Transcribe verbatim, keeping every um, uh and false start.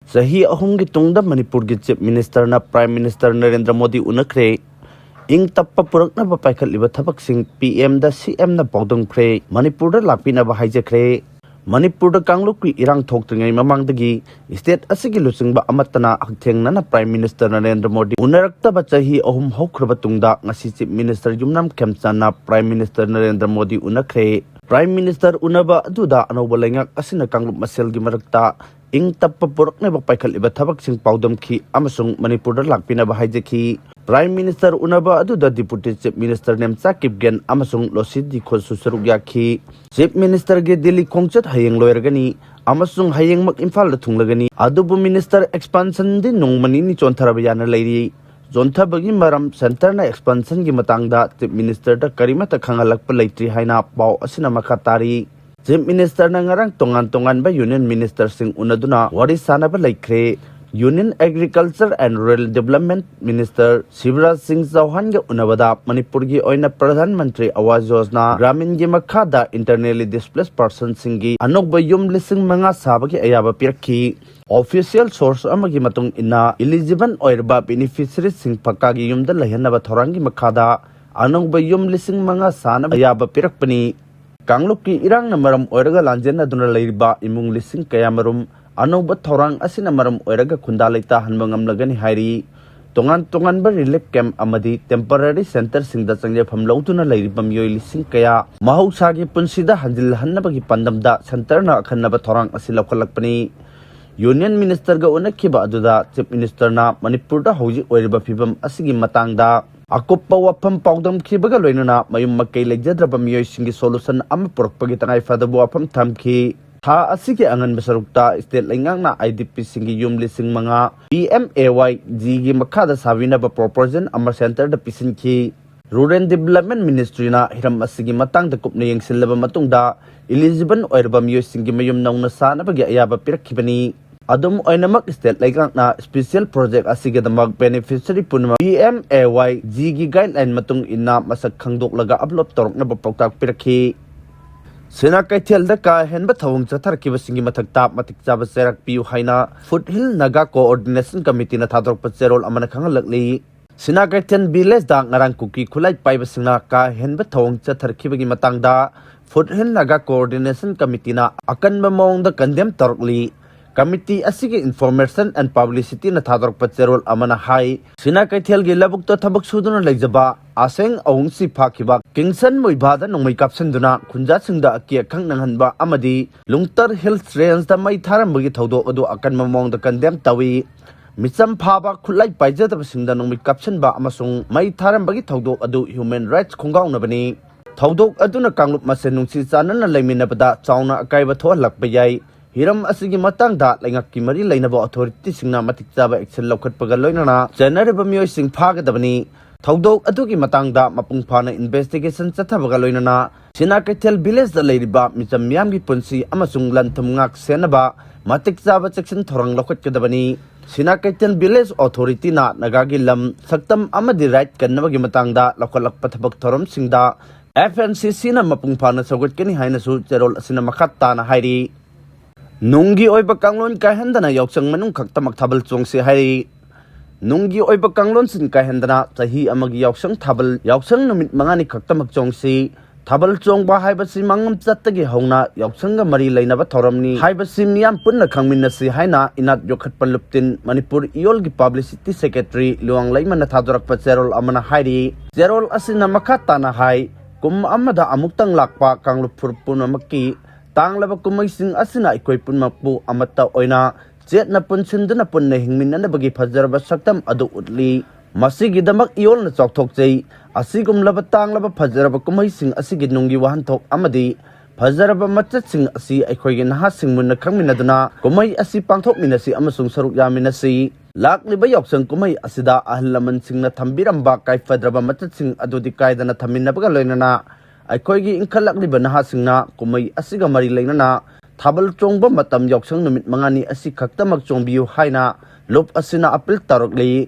ꯆꯍꯤ ꯑꯍꯨꯝꯒꯤ ꯇꯨꯡꯗ ꯃꯅꯤꯄꯨꯔꯒꯤ Chief Ministerꯅ Prime Minister Narendra Modi ꯎꯅꯈ꯭ꯔꯦ꯫ ꯏꯪ ꯇꯞꯄ ꯄꯨꯔꯛꯅꯕ ꯄꯥꯏꯈꯠꯂꯤꯕ ꯊꯕꯛꯁꯤꯡ PMꯗ CMꯅ ꯄꯥꯎꯗꯝꯈ꯭ꯔꯦ꯫ ꯃꯅꯤꯄꯨꯔꯗ ꯂꯥꯛꯄꯤꯅꯕ ꯍꯥꯏꯖꯈ꯭ꯔꯦ꯫ ꯃꯅꯤꯄꯨꯔꯗ ꯀꯥꯡꯂꯨꯞꯀꯤ ꯏꯔꯥꯡ ꯊꯣꯛꯇ꯭ꯔꯤꯉꯩ ꯃꯃꯥꯡꯗꯒꯤ state ꯑꯁꯤꯒꯤ ꯂꯨꯆꯤꯡꯕ ꯑꯃꯠꯇꯅ ꯍꯛꯊꯦꯡꯅꯅ Prime Minister ꯅꯔꯦꯟꯗ꯭ꯔ ꯃꯣꯗꯤ ꯎꯅꯔꯛꯇꯕ ꯆꯍꯤ ꯑꯍꯨꯝ ꯍꯧꯈ꯭ꯔꯕ ꯇꯨꯡꯗ ꯉꯁꯤ Chief Minister ꯌꯨꯝꯅꯥꯝ ꯈꯦꯝꯆꯥꯟꯅ Prime Minister Narendra Modi ꯎꯅꯈ꯭ꯔꯦ꯫ Prime Minister ꯎꯅꯕ ꯑꯗꯨꯗ ꯑꯅꯧꯕ ꯂꯩꯉꯥꯛ ꯑꯁꯤꯅ ꯀꯥꯡꯂꯨꯞ ꯃꯁꯦꯜꯒꯤ ꯃꯔꯛꯇ ꯏꯪ ꯇꯞꯄ ꯄꯨꯔꯛꯅꯕ ꯄꯥꯏꯈꯠꯂꯤꯕ ꯊꯕꯛꯁꯤꯡ ꯄꯥꯎꯗꯝꯈꯤ ꯑꯃꯁꯨꯡ ꯃꯅꯤꯄꯨꯔꯗ ꯂꯥꯛꯄꯤꯅꯕ ꯍꯥꯏꯖꯈꯤ꯫ Prime Minister ꯎꯅꯕ ꯑꯗꯨꯗ Deputy Chief Minister Nemcha Kipgen ꯑꯃꯁꯨꯡ ꯂꯣꯁꯤ ꯗꯤꯈꯣꯁꯨ ꯁꯔꯨꯛ ꯌꯥꯈꯤ꯫ Chief Ministerꯒꯤ ꯗꯤꯜꯂꯤ ꯈꯣꯡꯆꯠ ꯍꯌꯦꯡ ꯂꯣꯏꯔꯒꯅꯤ ꯑꯃꯁꯨꯡ ꯍꯌꯦꯡꯃꯛ ꯏꯝꯐꯥꯜꯗ ꯊꯨꯡꯂꯒꯅꯤ꯫ ꯑꯗꯨꯕꯨ Minister expansionꯗꯤ ꯅꯣꯡꯃ ꯅꯤꯅꯤ ꯆꯣꯟꯊꯔꯕ ꯌꯥꯅ ꯂꯩꯔꯤ꯫ ꯆꯣꯟꯊꯕꯒꯤ ꯃꯔꯝ, centreꯅ expansionꯒꯤ ꯃꯇꯥꯡꯗ Chief Ministerꯗ ꯀꯔꯤꯃꯠꯇ ꯈꯪꯍꯜꯂꯛꯄ ꯂꯩꯇ꯭ꯔꯤ ꯍꯥꯏꯅ ꯄꯥꯎ ꯑꯁꯤꯅ ꯃꯈꯥ ꯇꯥꯔꯤ꯫ Chief Ministerꯅ ꯉꯔꯥꯡ ꯇꯣꯉꯥꯟ ꯇꯣꯉꯥꯟꯕ Union Ministerꯁꯤꯡ ꯎꯅꯗꯨꯅ ꯋꯥꯔꯤ ꯁꯥꯅꯕ ꯂꯩꯈ꯭ꯔꯦ꯫ Union Agriculture and Rural Development Minister Shivraj ꯁꯤꯡ ꯆꯧꯍꯥꯟꯒ ꯎꯅꯕꯗ ꯃꯅꯤꯄꯨꯔꯒꯤ ꯑꯣꯏꯅ ꯄ꯭ꯔꯙꯥꯟ ꯃꯟꯇ꯭ꯔꯤ ꯑꯋꯥꯖ ꯌꯣꯖꯅꯥ ꯒ꯭ꯔꯥꯃꯤꯟꯒꯤ ꯃꯈꯥꯗ internally displaced personꯁꯤꯡꯒꯤ ꯑꯅꯧꯕ ꯌꯨꯝ ꯂꯤꯁꯤꯡ ꯃꯉꯥ ꯁꯥꯕꯒꯤ ꯑꯌꯥꯕ ꯄꯤꯔꯛꯈꯤ꯫ Official source ꯑꯃꯒꯤ ꯃꯇꯨꯡ ꯏꯟꯅ, eligible ꯑꯣꯏꯔꯕ beneficiariesꯁꯤꯡ ꯄꯛꯀꯥꯒꯤ ꯌꯨꯝꯗ ꯂꯩꯍꯟꯅꯕ ꯊꯧꯔꯥꯡꯒꯤ ꯃꯈꯥꯗ ꯑꯅꯧꯕ ꯌꯨꯝ ꯂꯤꯁꯤꯡ ꯃꯉꯥ ꯁꯥꯅꯕ ꯑꯌꯥꯕ ꯄꯤꯔꯛꯄꯅꯤ꯫ ꯀꯥꯡꯂꯨꯞꯀꯤ ꯏꯔꯥꯡꯅ ꯃꯔꯝ ꯑꯣꯏꯔꯒ ꯂꯥꯟꯖꯦꯟꯅꯗꯨꯅ ꯂꯩꯔꯤꯕ ꯏꯃꯨꯡ ꯂꯤꯁꯤꯡ ꯀꯌꯥꯃꯔꯨꯝ ꯑꯅꯧꯕ ꯊꯧꯔꯥꯡ ꯑꯁꯤꯅ ꯃꯔꯝ ꯑꯣꯏꯔꯒ ꯈꯨꯟꯗꯥ ꯂꯩꯇꯥꯍꯟꯕ ꯉꯝꯂꯒꯅꯤ ꯍꯥꯏꯔꯤ꯫ ꯇꯣꯉꯥꯟ ꯇꯣꯉꯥꯟꯕ relief camp ꯑꯃꯗꯤ temporary centreꯁꯤꯡꯗ ꯆꯪꯖꯐꯝ ꯂꯧꯗꯨꯅ ꯂꯩꯔꯤꯕ ꯃꯤꯑꯣꯏ ꯂꯤꯁꯤꯡ ꯀꯌꯥ ꯃꯍꯧꯁꯥꯒꯤ ꯄꯨꯟꯁꯤꯗ ꯍꯟꯖꯤꯜꯍꯟꯅꯕꯒꯤ ꯄꯥꯟꯗꯝꯗ centreꯅ ꯑꯈꯟꯅꯕ ꯊꯧꯔꯥꯡ ꯑꯁꯤ ꯂꯧꯈꯠꯂꯛꯄꯅꯤ꯫ Union Ministerꯒ ꯎꯅꯈꯤꯕ ꯑꯗꯨꯗ Chief Ministerꯅ ꯃꯅꯤꯄꯨꯔꯗ ꯍꯧꯖꯤꯛ ꯑꯣꯏꯔꯤꯕ ꯐꯤꯕꯝ ꯑꯁꯤꯒꯤ ꯃꯇꯥꯡꯗ ꯑꯀꯨꯞꯄ ꯋꯥꯐꯝ ꯄꯥꯎꯗꯝꯈꯤꯕꯒ ꯂꯣꯏꯅꯅ ꯃꯌꯨꯝ ꯃꯀꯩ ꯂꯩꯖꯗ꯭ꯔꯕ ꯃꯤꯑꯣꯏꯁꯤꯡꯒꯤ solution ꯑꯃ ꯄꯨꯔꯛꯄꯒꯤ ꯇꯉꯥꯏꯐꯗꯕ ꯋꯥꯐꯝ ꯊꯝꯈꯤ꯫ ꯊꯥ ꯑꯁꯤꯒꯤ ꯑꯉꯟꯕ ꯁꯔꯨꯛꯇ state ꯂꯩꯉꯥꯛꯅ IDPꯁꯤꯡꯒꯤ ꯌꯨꯝ ꯂꯤꯁꯤꯡ ꯃꯉꯥ PMAY-Gꯒꯤ ꯃꯈꯥꯗ ꯁꯥꯕꯤꯅꯕ proposal ꯑꯃ centreꯗ ꯄꯤꯁꯤꯟꯈꯤ꯫ Rural Development Ministryꯅ ꯍꯤꯔꯝ ꯑꯁꯤꯒꯤ ꯃꯇꯥꯡꯗ ꯀꯨꯞꯅ ꯌꯦꯡꯁꯤꯜꯂꯕ ꯃꯇꯨꯡꯗ eligible ꯑꯣꯏꯔꯕ ꯃꯤꯑꯣꯏꯁꯤꯡꯒꯤ ꯃꯌꯨꯝ ꯅꯧꯅ ꯁꯥꯅꯕꯒꯤ ꯑꯌꯥꯕ ꯄꯤꯔꯛꯈꯤꯕꯅꯤ꯫ ꯑꯗꯨꯝ ꯑꯣꯏꯅꯃꯛ, state ꯂꯩꯉꯥꯛꯅ special project ꯑꯁꯤꯒꯤꯗꯃꯛ beneficiary ꯄꯨꯝꯅꯃꯛ PMAY-Gꯒꯤ guideline ꯃꯇꯨꯡ ꯏꯟꯅ ꯃꯁꯛ ꯈꯪꯗꯣꯛꯂꯒ upload ꯇꯧꯔꯛꯅꯕ ꯄꯥꯎꯇꯥꯛ ꯄꯤꯔꯛꯈꯤ꯫ ꯁꯤꯅꯥ ꯀꯩꯊꯦꯜꯗ ꯀꯥ ꯍꯦꯟꯕ ꯊꯧꯑꯣꯡ ꯆꯠꯊꯔꯛꯈꯤꯕꯁꯤꯡꯒꯤ ꯃꯊꯛꯇ ꯃꯇꯤꯛ ꯆꯥꯕ ꯆꯩꯔꯥꯛ ꯄꯤꯌꯨ ꯍꯥꯏꯅ Foothill Naga Coordination Committeeꯅ ꯊꯥꯗꯣꯔꯛꯄ ꯆꯦꯔꯣꯜ ꯑꯃꯅ ꯈꯪꯍꯜꯂꯛꯂꯤ꯫ ꯁꯤꯅꯥ ꯀꯩꯊꯦꯜ ꯚꯤꯂꯦꯖꯇ ꯉꯔꯥꯡ ꯀꯨꯀꯤ ꯈꯨꯠꯂꯥꯏ ꯄꯥꯏꯕꯁꯤꯡꯅ ꯀꯥ ꯍꯦꯟꯕ ꯊꯧꯑꯣꯡ ꯆꯠꯊꯔꯛꯈꯤꯕꯒꯤ ꯃꯇꯥꯡꯗ Foothill Naga Coordination Committeeꯅ ꯑꯀꯟꯕ ꯃꯑꯣꯡꯗ condemn ꯇꯧꯔꯛꯂꯤ꯫ Committee ꯑꯁꯤꯒꯤ Information and Publicityꯅ ꯊꯥꯗꯣꯔꯛꯄ ꯆꯦꯔꯣꯜ ꯑꯃꯅ ꯍꯥꯏ, ꯁꯤꯅꯥ ꯀꯩꯊꯦꯜꯒꯤ ꯂꯧꯕꯨꯛꯇ ꯊꯕꯛ ꯁꯨꯗꯨꯅ ꯂꯩꯖꯕ ꯑꯁꯦꯡ ꯑꯋꯨꯡꯁꯤ ꯐꯥꯈꯤꯕ ꯀꯤꯡꯁꯟ ꯃꯣꯏꯕꯥꯗ ꯅꯣꯡꯃꯩ ꯀꯥꯞꯁꯤꯟꯗꯨꯅ ꯈꯨꯟꯖꯥꯁꯤꯡꯗ ꯑꯀꯤ ꯑꯈꯪ ꯅꯪꯍꯟꯕ ꯑꯃꯗꯤ ꯂꯨꯡꯇꯔ Hills Rangeꯇ ꯃꯩ ꯊꯥꯔꯝꯕꯒꯤ ꯊꯧꯗꯣꯛ ꯑꯗꯨ ꯑꯀꯟꯕ ꯃꯑꯣꯡꯗ condemn ꯇꯧꯏ꯫ ꯃꯤꯆꯝ ꯐꯥꯕ ꯈꯨꯠꯂꯥꯏ ꯄꯥꯏꯖꯗꯕꯁꯤꯡꯗ ꯅꯣꯡꯃꯩ ꯀꯥꯞꯁꯤꯟꯕ ꯑꯃꯁꯨꯡ ꯃꯩ ꯊꯥꯔꯝꯕꯒꯤ ꯊꯧꯗꯣꯛ ꯑꯗꯨ human rights ꯈꯣꯡꯒꯥꯎꯅꯕꯅꯤ꯫ ꯊꯧꯗꯣꯛ ꯑꯗꯨꯅ ꯀꯥꯡꯂꯨꯞ ꯃꯁꯦꯟ ꯅꯨꯡꯁꯤ ꯆꯥꯟꯅꯅ ꯂꯩꯃꯤꯟꯅꯕꯗ ꯆꯥꯎꯅ ꯑꯀꯥꯏꯕ ꯊꯣꯛꯍꯜꯂꯛꯄ ꯌꯥꯏ꯫ ꯍꯤꯔꯝ ꯑꯁꯤꯒꯤ ꯃꯇꯥꯡꯗ ꯂꯩꯉꯥꯛꯀꯤ ꯃꯔꯤ ꯂꯩꯅꯕ ꯑꯣꯊꯣꯔꯤꯇꯤꯁꯤꯡꯅ ꯃꯇꯤꯛ ꯆꯥꯕ action ꯂꯧꯈꯠꯄꯒ ꯂꯣꯏꯅꯅ ꯆꯦꯟꯅꯔꯤꯕ ꯃꯤꯑꯣꯏꯁꯤꯡ ꯐꯥꯒꯗꯕꯅꯤ꯫ ꯊꯧꯗꯣꯛ ꯑꯗꯨꯒꯤ ꯃꯇꯥꯡꯗ ꯃꯄꯨꯡ ꯐꯥꯅ investigation ꯆꯠꯊꯕꯒ ꯂꯣꯏꯅꯅ ꯁꯤꯅꯥ ꯀꯩꯊꯦꯜ ꯚꯤꯂꯦꯖꯇ ꯂꯩꯔꯤꯕ ꯃꯤꯆꯝ ꯃꯤꯌꯥꯝꯒꯤ ꯄꯨꯟꯁꯤ ꯑꯃꯁꯨꯡ ꯂꯟ ꯊꯨꯝ ꯉꯥꯛ ꯁꯦꯟꯅꯕ ꯃꯇꯤꯛ ꯆꯥꯕ ꯆꯦꯛꯁꯤꯟ ꯊꯧꯔꯥꯡ ꯂꯧꯈꯠꯀꯗꯕꯅꯤ꯫ ꯁꯤꯅꯥ ꯀꯩꯊꯦꯜ ꯚꯤꯂꯦꯖ ꯑꯣꯊꯣꯔꯤꯇꯤꯅ ꯅꯥꯒꯥꯒꯤ ꯂꯝ, ꯁꯛꯇꯝ ꯑꯃꯗꯤ right ꯀꯟꯅꯕꯒꯤ ꯃꯇꯥꯡꯗ ꯂꯧꯈꯠꯂꯛꯄ ꯊꯕꯛ ꯊꯧꯔꯝꯁꯤꯡꯗ F N C Cꯅ ꯃꯄꯨꯡ ꯐꯥꯅ ꯁꯧꯒꯠꯀꯅꯤ ꯍꯥꯏꯅꯁꯨ ꯆꯦꯔꯣꯜ ꯑꯁꯤꯅ ꯃꯈꯥ ꯇꯥꯅ ꯍꯥꯏꯔꯤ꯫ ꯅꯨꯡꯒꯤ ꯑꯣꯏꯕ ꯀꯥꯡꯂꯣꯟ ꯀꯥꯏꯍꯟꯗꯅ ꯌꯥꯎꯁꯪ ꯃꯅꯨꯡ ꯈꯛꯇꯃꯛ ꯊꯥꯕꯜ ꯆꯣꯡꯁꯤ ꯍꯥꯏꯔꯤ꯫ ꯅꯨꯡꯒꯤ ꯑꯣꯏꯕ ꯀꯥꯡꯂꯣꯟꯁꯤꯡ ꯀꯥꯏꯍꯟꯗꯅ ꯆꯍꯤ ꯑꯃꯒꯤ ꯌꯥꯎꯁꯪ ꯊꯥꯕꯜ, ꯌꯥꯎꯁꯪ ꯅꯨꯃꯤꯠ ꯃꯉꯥꯅꯤ ꯈꯛꯇꯃꯛ ꯆꯣꯡꯁꯤ꯫ ꯊꯥꯕꯜ ꯆꯣꯡꯕ ꯍꯥꯏꯕꯁꯤ ꯃꯉꯝ ꯆꯠꯇꯒꯤ ꯍꯧꯅ ꯌꯥꯎꯁꯪꯒ ꯃꯔꯤ ꯂꯩꯅꯕ ꯊꯧꯔꯝꯅꯤ ꯍꯥꯏꯕꯁꯤ ꯃꯤꯌꯥꯝ ꯄꯨꯟꯅ ꯈꯪꯃꯤꯟꯅꯁꯤ ꯍꯥꯏꯅ ꯏꯅꯥꯠ ꯌꯣꯛꯈꯠꯄ ꯂꯨꯞꯇꯤꯟ ꯃꯅꯤꯄꯨꯔ ꯏꯌꯣꯜꯒꯤ publicity secretary ꯂꯨꯋꯥꯡ ꯂꯩꯃꯅ ꯊꯥꯗꯣꯔꯛꯄ ꯆꯦꯔꯣꯜ ꯑꯃꯅ ꯍꯥꯏꯔꯤ꯫ ꯆꯦꯔꯣꯜ ꯑꯁꯤꯅ ꯃꯈꯥ ꯇꯥꯅ ꯍꯥꯏ, ꯀꯨꯝ ꯑꯃꯗ ꯑꯃꯨꯛꯇꯪ ꯂꯥꯛꯄ ꯀꯥꯡꯂꯨꯞ ꯐꯨꯔꯨꯞ ꯄꯨꯝꯅꯃꯛꯀꯤ ꯇꯥꯡꯂꯕ ꯀꯨꯝꯍꯩꯁꯤꯡ ꯑꯁꯤꯅ ꯑꯩꯈꯣꯏ ꯄꯨꯝꯅꯃꯛꯄꯨ ꯑꯃꯠꯇ ꯑꯣꯏꯅ ꯆꯦꯠꯅ ꯄꯨꯟꯁꯤꯟꯗꯨꯅ ꯄꯨꯟꯅ ꯍꯤꯡꯃꯤꯟꯅꯅꯕꯒꯤ ꯐꯖꯔꯕ ꯁꯛꯇꯝ ꯑꯗꯨ ꯎꯠꯂꯤ꯫ ꯃꯁꯤꯒꯤꯗꯃꯛ ꯏꯌꯣꯜꯅ ꯆꯥꯎꯊꯣꯛꯆꯩ꯫ ꯑꯁꯤꯒꯨꯝꯂꯕ ꯇꯥꯡꯂꯕ ꯐꯖꯔꯕ ꯀꯨꯝꯍꯩꯁꯤꯡ ꯑꯁꯤꯒꯤ ꯅꯨꯡꯒꯤ ꯋꯥꯍꯟꯊꯣꯛ ꯑꯃꯗꯤ ꯐꯖꯔꯕ ꯃꯆꯠꯁꯤꯡ ꯑꯁꯤ ꯑꯩꯈꯣꯏꯒꯤ ꯅꯍꯥꯁꯤꯡ ꯃꯨꯟꯅ ꯈꯪꯃꯤꯟꯅꯗꯨꯅ ꯀꯨꯝꯍꯩ ꯑꯁꯤ ꯄꯥꯡꯊꯣꯛꯃꯤꯟꯅꯁꯤ ꯑꯃꯁꯨꯡ ꯁꯔꯨꯛ ꯌꯥꯃꯤꯟꯅꯁꯤ꯫ ꯂꯥꯛꯂꯤꯕ ꯌꯥꯎꯁꯪ ꯀꯨꯝꯍꯩ ꯑꯁꯤꯗ ꯑꯍꯜ ꯂꯃꯟꯁꯤꯡꯅ ꯊꯝꯕꯤꯔꯝꯕ ꯀꯥꯏꯐꯗ꯭ꯔꯕ ꯃꯆꯠꯁꯤꯡ ꯑꯗꯨꯗꯤ ꯀꯥꯏꯗꯅ ꯊꯝꯃꯤꯟꯅꯕꯒ ꯂꯣꯏꯅꯅ ꯑꯩꯈꯣꯏꯒꯤ ꯏꯟꯈꯠꯂꯛꯂꯤꯕ ꯅꯍꯥꯁꯤꯡꯅ ꯀꯨꯝꯍꯩ ꯑꯁꯤꯒ ꯃꯔꯤ ꯂꯩꯅꯅ ꯊꯥꯕꯜ ꯆꯣꯡꯕ ꯃꯇꯝ ꯌꯥꯎꯁꯪ ꯅꯨꯃꯤꯠ ꯃꯉꯥꯅꯤ ꯑꯁꯤ ꯈꯛꯇꯃꯛ ꯆꯣꯡꯕꯤꯌꯨ ꯍꯥꯏꯅ ꯂꯨꯞ ꯑꯁꯤꯅ appeal ꯇꯧꯔꯛꯂꯤ꯫